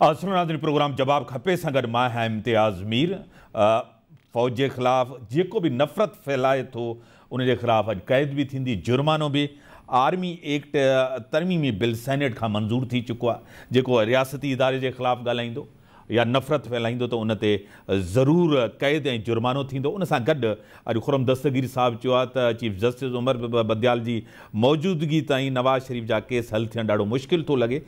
नाज़रीन, प्रोग्राम जवाब खपे सां गॾु मां आहियां इम्तियाज़ मीर। फ़ौज जे ख़िलाफ़ जेको बि नफ़रत फैलाए थो उन जे ख़िलाफ़ अॼु क़ैद बि थींदी, जुर्मानो बि। आर्मी एक्ट तरमीमी बिल सेनेट खां मंज़ूर थी चुको आहे। जेको रियासती इदारे जे ख़िलाफ़ ॻाल्हाईंदो या नफ़रत फैलाईंदो त उन ते ज़रूरु क़ैद ऐं जुर्मानो थींदो। उन सां गॾु अॼु खुरम दस्तगीर साहिबु चयो आहे त चीफ जस्टिस उमर बदियाल जी मौजूदगी ताईं नवाज़ शरीफ़ जा केस हल थियणु ॾाढो मुश्किल थो लॻे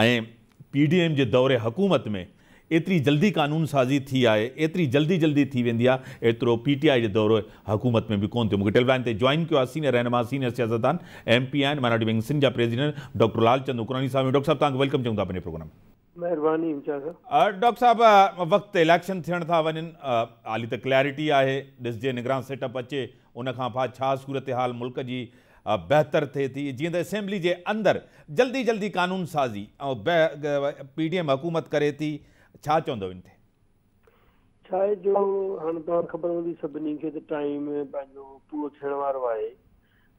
ऐं पीडीएम जे दौरे हुकूमत में एतिरी जल्दी कानून साज़ी थी आहे, एतिरी जल्दी जल्दी थी वेंदी आहे, एतिरो पीटीआई जे दौरे हुकूमत में बि कोन थियो। मूंखे टेलीलाइन ते जॉइन कयो आहे सीनियर रहनुमा, सीनियर सियासतदान, एमपी आहिनि, माइनॉरिटी विंग सिंध जा प्रेसिडेंट डॉक्टर लालचंद उकरानी साहिबु। डॉक्टर साहिबु, तव्हांखे welcome चऊं था पंहिंजे प्रोग्राम में। महिरबानी इम्तियाज़ साहब। डॉक्टर साहिबु, वक़्तु इलेक्शन थियण था वञनि, हाली त क्लैरिटी आहे, ॾिसजे निगरान सेटअप अचे उन खां पोइ छा सूरत हाल मुल्क जी बहितर थिए थी। जीअं त असेंबली जे अंदरि जल्दी जल्दी कानून साज़ी ऐं पीडीएम हुकूमत करे थी, छा चवंदव इन ते? छा आहे जो हाणे तव्हांखे ख़बर हूंदी सभिनी खे त टाइम पंहिंजो पूरो थियण वारो आहे।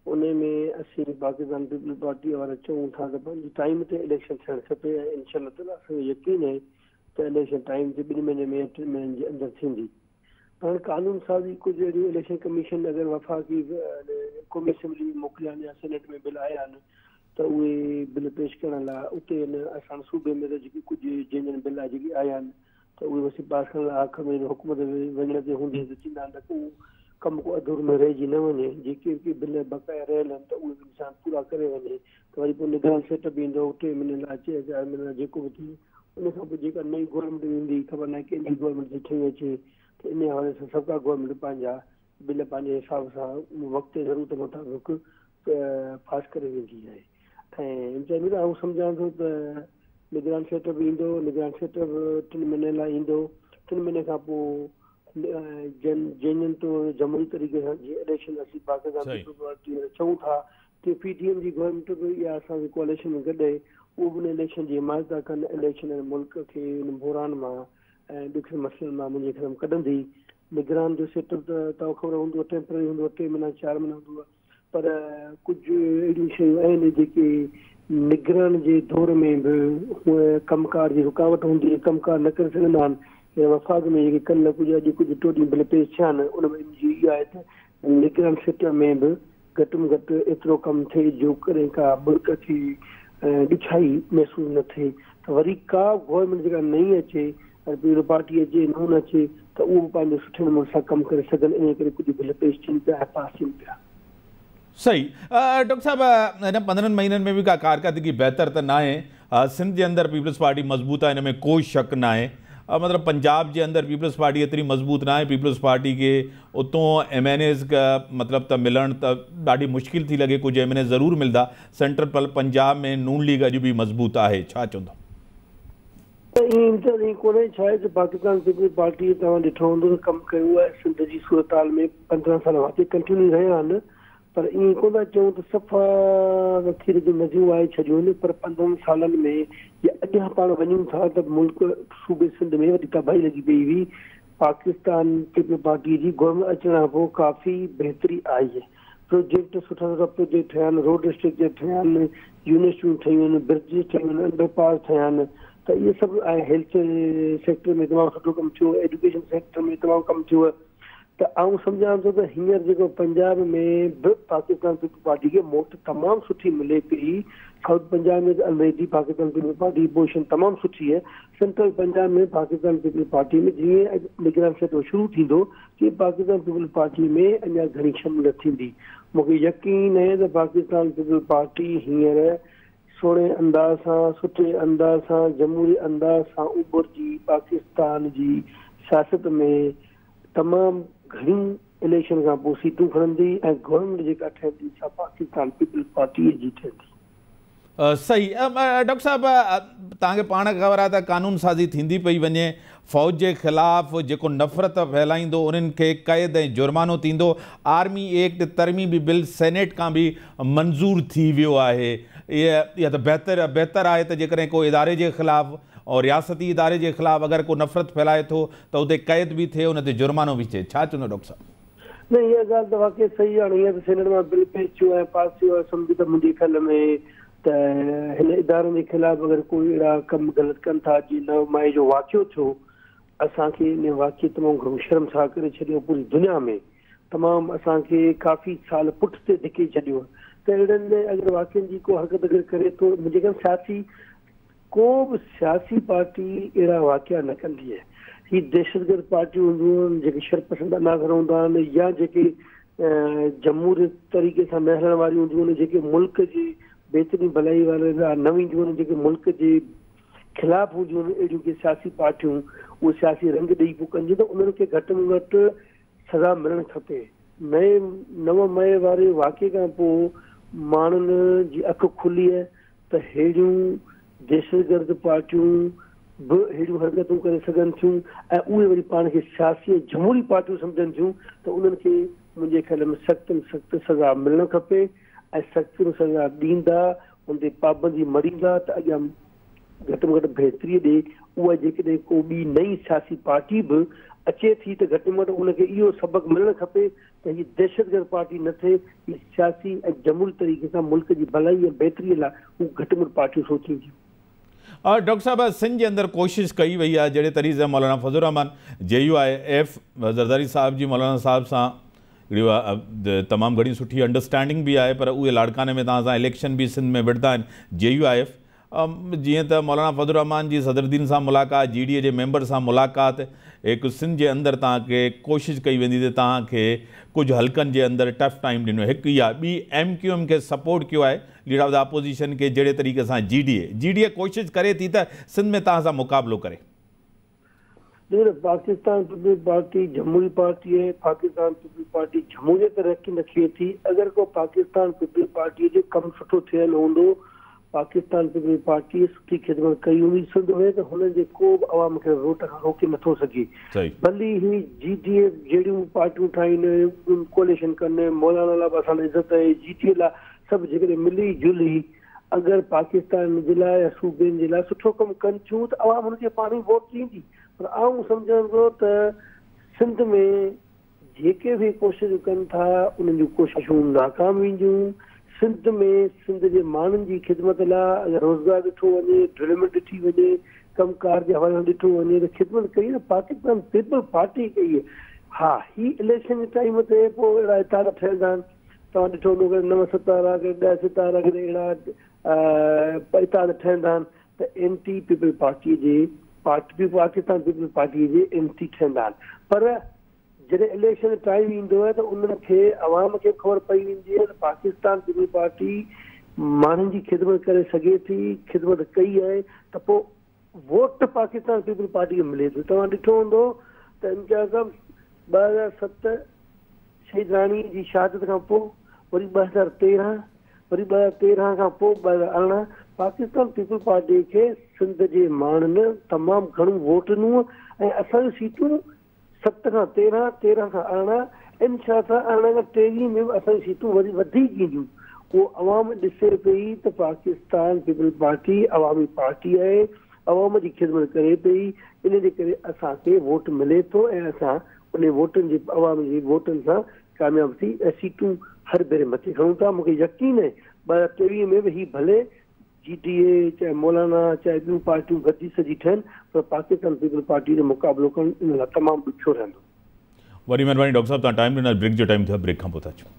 उन में असीं पाकिस्तान पीपल्स पार्टी वारा चऊं था त पंहिंजी टाइम ते इलेक्शन थियणु खपे ऐं इनशा अल्लाह असांखे यकीन आहे त इलेक्शन टाइम ते 2 महीने में 3 महीननि जे अंदरि थींदी। हाणे कानून साज़ी कुझु अहिड़ियूं इलेक्शन कमीशन अगरि वफ़ाक़ी क़ौमी असेंबली में मोकिलिया आहिनि या सेनेट में बिल आया आहिनि त उहे बिल पेश करण लाइ उते आहिनि। असां सूबे में त जेके कुझु जंहिं बिल जेके आया आहिनि त उहे असीं पास करण लाइ आख़िर में हुकूमत वञण ते हूंदी त चवंदा आहिनि त उहो कमु को अधूरो में रहिजी न वञे, जेके बि बिल बक़ाया रहियल आहिनि त उहे बि इंसान पूरा करे वञे त वरी पोइ निगरान सेटअप ईंदो 3 महीने लाइ, 4 महीने लाइ जेको बि थिए। उन खां पोइ जेका नई गवर्नमेंट ईंदी, ख़बर न आहे कंहिंजी गवर्नमेंट थी ठही अचे, त इन हवाले सां सभु का गवर्नमेंट पंहिंजा बिल पंहिंजे हिसाब सां वक़्तु ज़रूरत मुताबिक़ पास करे वेंदी आहे। ऐं इम्तियाज़ आउं सम्झां थो त निगरान सेटअप ईंदो, निगरान सेटअप 3 महीने लाइ ईंदो, 3 महीने खां पोइ जंहिं तो जमहूरी तरीक़े सां जीअं इलेक्शन असीं पाकिस्तान पीपल्स पार्टी चऊं था त पीटीएम जी गवर्नमेंट बि इहा असांजी कोalition में गॾु आहे, उहो बि इलेक्शन जी हिमायत था कनि। इलेक्शन मुल्क खे हिन बुहरान मां ऐं ॾुखियनि मसइलनि मां मुंहिंजे ख़्याल में कढंदी। निगरान जो सेटअप त तव्हांखे ख़बर हूंदो टेम्पररी हूंदो, 3 महीना 4 महीना हूंदो, पर कुझु अहिड़ियूं शयूं आहिनि जेके निगरान जे दौर में बि कमकार जी रुकावट हूंदी, कमकार न करे सघंदा आहिनि। वफ़ाक़ में जेके कल्ह कुझु अॼु कुझु टियों ॾींहुं बिल पेश थिया आहिनि उन में मुंहिंजी इहा आहे त निगरान सेटअप में बि घटि में घटि एतिरो कमु थिए जो कॾहिं का मुल्क खे ॾुखियाई महसूसु न थिए। त वरी का गवर्नमेंट जेका नई अचे, पीपल्स पार्टी अचे, नून अचे, त उहो बि पंहिंजो सुठे नमूने सां कमु करे सघनि। इन करे कुझु बिल पेश थियनि पिया ऐं पास थियनि पिया। सही। डॉक्टर साहिबु, हिन 15 महीननि में बि का कारकर्दगी बहितर त न आहे। सिंध जे अंदरि पीपल्स पार्टी मज़बूत आहे, हिन में को शक न आहे। मतिलबु पंजाब जे अंदरि पीपल्स पार्टी एतिरी मज़बूत न आहे। पीपल्स पार्टी खे उतां एम एन एज़ मतिलबु त मिलणु त ॾाढी मुश्किल थी लॻे, कुझु एम एन ए ज़रूरु मिलंदा। सेंट्रल पंजाब में नून लीग अॼु बि मज़बूत आहे, छा चवंदो? ईअं कोन्हे, छा आहे पाकिस्तान पीपल्स पार्टी तव्हां ॾिठो हूंदो त कमु कयो आहे सिंध जी सूरत हाल में 15 साल वाक़ई कंटिन्यू रहिया आहिनि, पर ईअं कोन था चऊं त सफ़ा खीर जूं नदियूं वाहे छॾियूं आहिनि। पर 15 सालनि में या अॻियां पाण वञूं था त मुल्क सूबे सिंध में वॾी तबाही लॻी पई हुई। पाकिस्तान पीपल्स पार्टी जी गवर्नमेंट अचण खां पोइ काफ़ी बहितरी आई आहे। प्रोजेक्ट सुठा सुठा प्रोजेक्ट ठहिया आहिनि, रोड स्ट्रक्चर ठहिया आहिनि, यूनिवर्सिटियूं ठहियूं आहिनि, ब्रिज ठहियूं आहिनि, अंडर पास ठहिया आहिनि, त इहे सभु ऐं हेल्थ सेक्टर में तमामु सुठो कमु थियो, एजुकेशन सेक्टर में तमामु कमु थियो। त आउं सम्झां थो त हींअर जेको पंजाब में बि पाकिस्तान पीपल्स पार्टी खे मोट तमामु सुठी मिले पई। साउथ पंजाब में already Pakistan peoples party जी पोज़ीशन तमामु सुठी आहे। सेंट्रल पंजाब में पाकिस्तान पीपल्स पार्टी में जीअं निगरान सेटअप शुरू थींदो तीअं पाकिस्तान पीपल्स पार्टी में अञा घणी शमूलियत थींदी। मूंखे यकीन आहे त पाकिस्तान पीपल्स पार्टी हींअर सुहिणे अंदाज़ सां, सुठे अंदाज़ सां, जमहूरी अंदाज़ सां उभरजी पाकिस्तान जी सियासत में तमामु घणी इलेक्शन खां पोइ सीटूं खणंदी ऐं गवर्नमेंट जेका ठहंदी सा पाकिस्तान पीपल्स पार्टी जी ठहंदी। सही। डॉक्टर साहिबु, तव्हांखे पाण ख़बर आहे त कानून साज़ी थींदी पई वञे, फ़ौज जे ख़िलाफ़ जेको नफ़रत फैलाईंदो उन्हनि खे क़ैद ऐं जुर्मानो थींदो। आर्मी एक्ट तरमीमी बिल सेनेट खां बि मंज़ूर थी वियो आहे। इहा त बहितर आहे त जेकॾहिं को इदारे जे ख़िलाफ़ और रियासती इदारे जे ख़िलाफ़ अगरि को नफ़रत फैलाए थो त उते क़ैद बि थिए, उन ते जुर्मानो बि थिए। छा चवंदो डॉक्टर साहिबु? न, इहा ॻाल्हि त वाक़ई सही आहे। हींअर त सेनेट मां बिल पेश थियो आहे, पास थियो आहे, सम्झो त मुंहिंजे ख़्याल में त ته هن ادارن جي خلاف اگر ڪوئي اهڙا ڪم غلط ڪن ٿا، جيئن 9 مئي جو واقعو ٿيو، اسان کي ان واقعي تمام گهڻو شرمسار ڪري ڇڏيو، پوري دنيا ۾ تمام اسان کي ڪافي سال پٺتي ڌڪي ڇڏيو. ته اهڙن اگر واقعن جي ڪو حرڪت اگر ڪري ٿو، منهنجي خيال سياسي ڪو به سياسي پارٽي اهڙا واقعا نه ڪندي آهي. هي دهشتگرد پارٽيون هونديون آهن، جيڪي شرپسند عناصر هوندا آهن يا جيڪي جمهوريت طريقي سان نه هلڻ واريون هونديون آهن، جيڪي ملڪ جي بهترين ڀلائي واري لاء نه وينديون آهن، جيڪي ملڪ جي خلاف هونديون آهن، اهڙيون ڪي سياسي پارٽيون اهي سياسي رنگ ڏئي پوء ڪنديون ته انهن کي گهٽ ۾ گهٽ سزا ملڻ کپي. مئي 9 مئي واري واقعي کان پوء ماڻهن جي اک کلي ته ههڙيون دهشتگرد پارٽيون به ههڙيون حرڪتون ڪري سگهن ٿيون ۽ اهي وري پاڻ کي سياسي ۽ جمهوري پارٽيون سمجهن ٿيون ته انهن کي منهنجي خيال ۾ سخت ۾ سخت سزا ملڻ کپي ۽ سخت ۾ سزا ڏيندا، ان تي پابندي مڙهيندا ته اڳيان گهٽ ۾ گهٽ بهتري ڏي. اها جيڪڏهن ڪو ٻي نئين سياسي پارٽي به اچي ٿي ته گهٽ ۾ گهٽ ان کي اهو سبق ملڻ کپي ته هي دهشتگرد پارٽي نه ٿئي، هي سياسي ۽ جمهوري طريقي سان ملڪ جي ڀلائي ۽ بهتري لاء هو گهٽ ۾ گهٽ پارٽيون سوچينديون. ڊاڪٽر صاحب سنڌ جي اندر ڪوشش ڪئي وئي آهي جهڙي طريقي سان مولانا فضل الرحمان جي يو I F Zardari صاحب جي مولانا صاحب سان هڪڙي تمام گهڻي سٺي انڊرسٽينڊنگ به آهي پر اهي لاڙڪاڻي ۾ توهان سان اليڪشن به سنڌ ۾ وڙهندا آهن جي يو I F جيئن ته مولانا فضل الرحمان جي صدرالدين سان ملاقات، جي ڊي اي جي ميمبر سان ملاقات، هڪ سنڌ جي اندر توهان کي ڪوشش ڪئي ويندي ته توهان کي ڪجهه حلقن جي اندر ٽف ٽائيم ڏنو هڪ اها ٻي ايم ڪيو ايم کي سپورٽ ڪيو آهي ليڊر آف the opposition کي جهڙي طريقي سان جي ڊي اي جي ڊي اي ڪوشش ڪري ٿي ته سنڌ ۾ توهان سان مقابلو ڪري. ڏسو پاڪستان پيپلز پارٽي جمهوري پارٽي آهي، پاڪستان پيپلز پارٽي جمهوريت رکي ٿي، اگر ڪو پاڪستان پيپلز پارٽي جو ڪم سٺو ٿيل هوندو، پاڪستان پيپلز پارٽي سٺي خدمت ڪئي هوندي سنڌ ۾ ته هنن جي ڪو به عوام کي روٽ کان روڪي نٿو سگهي، ڀلي هي جي ڊي اي جهڙيون پارٽيون ٺاهين، ڪوليشن ڪن، مولانا لاء به اسان لاء عزت آهي، جي ڊي اي لاء سڀ جيڪڏهن ملي جلي اگر پاڪستان جي لاء يا صوبين جي لاء سٺو ڪم ڪن ٿيون ته عوام هن کي پاڻ ئي ووٽ ڏيندي پر آئون سمجهان ٿو ته سنڌ ۾ جيڪي به ڪوششون ڪن ٿا انهن جون ڪوششون ناڪام وينديون. سنڌ ۾ سنڌ جي ماڻهن جي خدمت لاء اگر روزگار ڏٺو وڃي، ڊولپمينٽ ڏٺي وڃي، ڪم ڪار جي حوالي سان ڏٺو وڃي ته خدمت ڪئي ته پاڪستان پيپلز پارٽي ڪئي آهي. ها هي اليڪشن جي ٽائيم تي پوء اهڙا اتحاد ٺهندا آهن. توهان ڏٺو هوندو ڪڏهن 9 ستارا ڪڏهن 10 ستارا ڪڏهن اهڙا اتحاد ٺهندا آهن ته اينٽي پيپلز پارٽي جي پارٽي پاڪستان پيپلز پارٽي جي اينٽي ٺهندا آهن پر جڏهن اليڪشن جو ٽائيم ايندو آهي ته انهن کي عوام کي به خبر پئي ويندي آهي ته پاڪستان پيپلز پارٽي ماڻهن جي خدمت ڪري سگهي ٿي، خدمت ڪئي آهي ته پوء ووٽ پاڪستان پيپلز پارٽي کي ملي ٿو. توهان ڏٺو هوندو ته امتياز صاحب 2007 شهيد راڻي جي شهادت کان پوء وري 2013 وري 2013 کان پوء 2018 پاڪستان پيپلز پارٽي کي سنڌ جي ماڻهن تمام گهڻو ووٽ ڏنو ۽ اسان جون سيٽون 7 کان 13، 13 کان 18، انشاء الله 18 کان 23 ۾ به اسان جون سيٽون وري وڌيڪ اينديون. اهو عوام ڏسي پئي ته پاڪستان پيپلز پارٽي عوامي پارٽي آهي، عوام جي خدمت ڪري پئي، ان جي ڪري اسان کي ووٽ ملي ٿو ۽ اسان انهي ووٽن جي عوام جي ووٽن سان ڪامياب ٿي ۽ سيٽون هر ڀيري مٿي کڻون ٿا. مون کي يقين آهي 2023 ۾ به هي ڀلي جي ڊي اي چاهي مولانا چاهي ٻيون پارٽيون گڏجي سڄي ٺهن پر پاڪستان پيپلز پارٽي جو مقابلو ڪرڻ ان لاء تمام ڏکيو رهندو. وڏي مهرباني ڊاڪٽر صاحب توهان ٽائيم ڏنو بريڪ جو ٽائيم ٿيو آهي بريڪ کان پوء ٿا اچون.